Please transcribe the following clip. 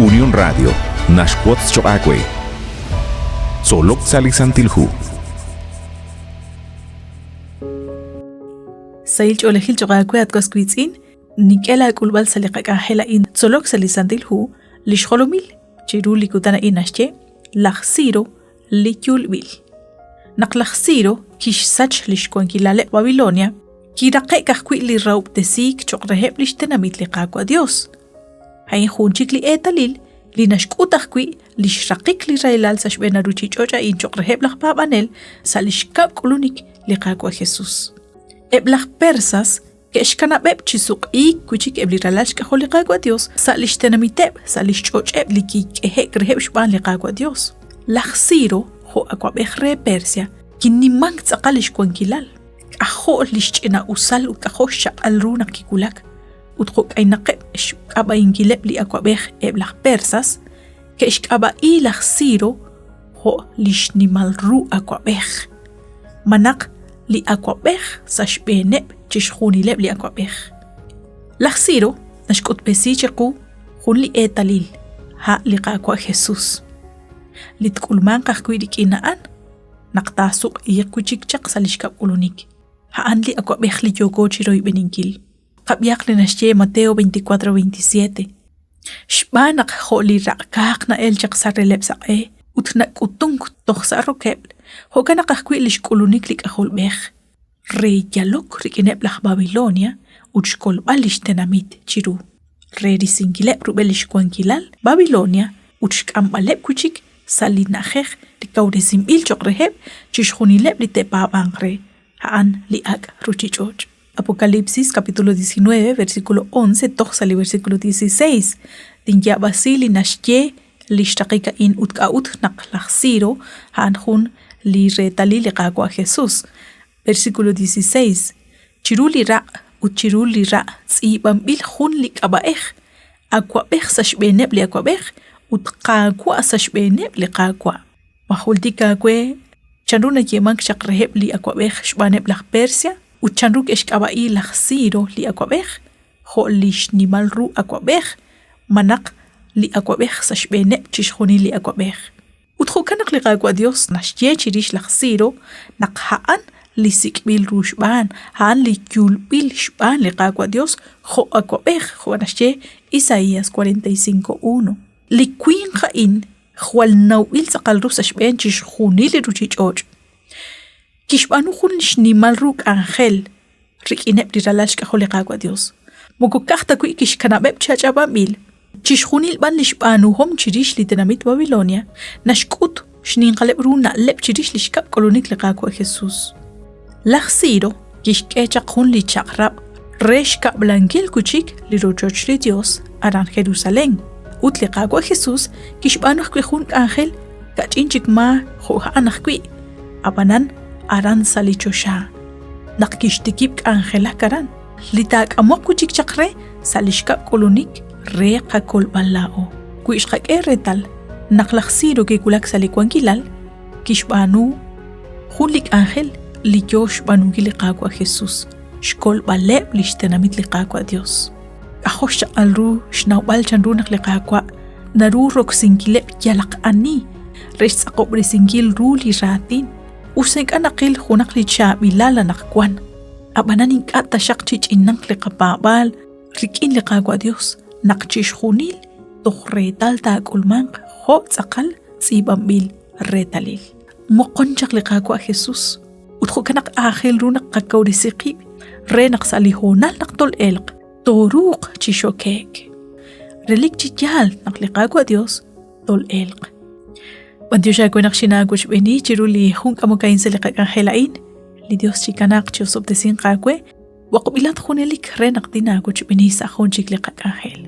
Unión Radio naxwotz choq' aawe. Tzolok sa' li Santil Hu. Sahil ch'oolejil choq' aawe at was wiitz'in, nink'e laak'ulb'al sa' li qak'anjel a'in Tzolok sa' li Santil Hu, li xjolomil chiru li kutan a'in naxye laj Ciro li yulb'il. Naq laj Ciro kixsach li xwankilaleb' Babilonia, kiraqe'k ajwi' li rahob'tesiik cho'q reheb' li xtenamit li Qaawa' Yos. A'in jun chik li eetalil li naxk'ut ajwi' li xraqik li rahilal sa' xb'een ruuchich'och' a'in cho'q reheb' laj paab'anel sa' li xkab' k'ulunik li Qaawa' Jesus. Eb' laj Persas ke'xkanab'eb' chi suq'iik wi' chik eb' li ralal xk'ajol li Qaawa' Yos sa' li xtenamiteb', sa' li xch'och'eb' li kik'ehe'k reheb' xb'aan li Qaawa' Yos. Laj Ciro, jo' awab'ej re Persia, kinimank tz'aqal li xwankilal. K'ajo' li xch'ina'usal ut k'ajo' xchaq'al ru naq kiwulak, ut jo' k'aynaqeb' xk'ab'a'inkileb' li awab'ej eb' laj Persas, ke'xk'ab'a'i laj Ciro jo' li xnimal ru awab'ej. Malaj li awab'ej sa' xb'eeneb' chixjunileb' li awab'ej. Laj Ciro naxk'utb'esi chiqu jun li eetalil, a' li Qaawa' Jesús. Li tk'ulmanq ajwi' rik'in a'an naq taasuq'iiq wi' chik chaq sa' li xkab' k'ulunik. A'an li awab'ej li yooko chi royb'eninkil. Qab'ihaq li naxye Mateo 24:27. Xb'aan naq jo' li raq'kaaq na'elk chaq sa' releb'l saq'e ut nak'utunk toj sa' rokeb'l, jo'kan naq ajwi' li xk'ulunik li K'ajolb'ej re yalok rik'ineb' laj Babilonia ut xkolb'al li xtenamit chiru, re risinkileb' rub'el li xwankilal Babilonia ut xk'amb'aleb' wi' chik sa' li na'ajej li kawresinb'il cho'q reheb' chixjunileb' li te'paab'anq re, a'an li ak' ruuchich'och'. Apocalipsis capítulo 19, versículo 11 toj sa' li versículo 16. Tinyaab'asi li naxye li xraqik a'in ut k'a'ut naq laj Ciro a'an jun li reetalil li Qaawa' Jesús. Versículo 16. Chiru li raq' ut chiru li ra' tz'iib'anb'il jun li k'ab'a'ej, Awab'ej sa' xb'eeneb' li awab'ej ut Qaawa' sa' xb'eeneb' li qaawa'. Ma jultik aawe chanru nayeemank chaq reheb' li awab'ej xb'aaneb' laj Persia ut chanru ke'xk'ab'a'i laj Ciro li awab'ej jo' li xnimal ru awab'ej malaj li awab'ej sa' xb'eeneb' chixjunil li awab'ej? Ut jo'kan naq li Qaawa' Yos naxye chirix laj Ciro naq a'an li sik'b'il ru xb'aan, a'an li yulb'il xb'aan li Qaawa' Yos jo' awab'ej, jo' naxye Isaías 45:1. Li winq a'in jwal nawb'il tz'aqal ru sa' xb'een chixjunil li ruuchich'och'. Kixb'aanu jun xnimal ru k'anjel rik'ineb' li ralal xk'ajol li Qaawa' Dios. Moko ka'aj ta wi' kixkanab'eb' chi ach'ab'anb'il, chixjunil b'an li xb'aanuhom chirix li tenamit Babilonia naxk'ut xninqaleb' ru na'leb' chirix li xkab' k'ulunik li Qaawa' Jesus. Laj Ciro kixk'e chaq jun li chaq'rab' re xkab'lankil wi' chik li rochoch li Yos aran Jerusalén. Ut li Qaawa' Jesús kixb'aanu ajwi' jun k'anjel kach'in chik maa jo' a'an ajwi', ab'anan aran sa' li choxa. Naq kixtikib' k'anjelak aran, li taak'amoq wi' chik chaq re sa' li xkab' k'ulunik re qakolb'al laa'o. Wi xqak'e reetal naq laj Ciro kiwulak sa' li wankilal, kixb'aanu jun li k'anjel li yoo xb'aanunkil li Qaawa' Jesus, xkolb'aleb' lix tenamit li Qaawa' Dios. K'ajo' xchaq'al ru xnawb'al chanru naq li Qaawa' naru roksinkileb' yalaq ani re xtz'aqob'resinkil ru li raatin. Us ink'a' naqil junaq li chaab'ilal anaqwan, ab'anan ink'a' taxaq chi ch'inanq li qapaab'aal rik'in li Qaawa' Dios naq chixjunil toj reetal taak'ulmanq jo' tz'aqal tz'iib'anb'il reetalil. Moqon chaq li Qaawa' Jesus, ut jo'kan naq aajel ru naq qakawresi qib' re naq sa' li hoonal naq tol'elq tooruuq chi xoke'k. Relik chi yaal naq li Qaawa' Dios tol'elq. B'antiox aawe naq xinaawochb'eeni chiru li jun k'amok a'in sa' li qak'anjel a'in. Li Dios chikanaaq chi osob'tesinq aawe. B'oqb'ilat junelik re naq tinaawochb'eeni sa' jun chik li qak'anjel.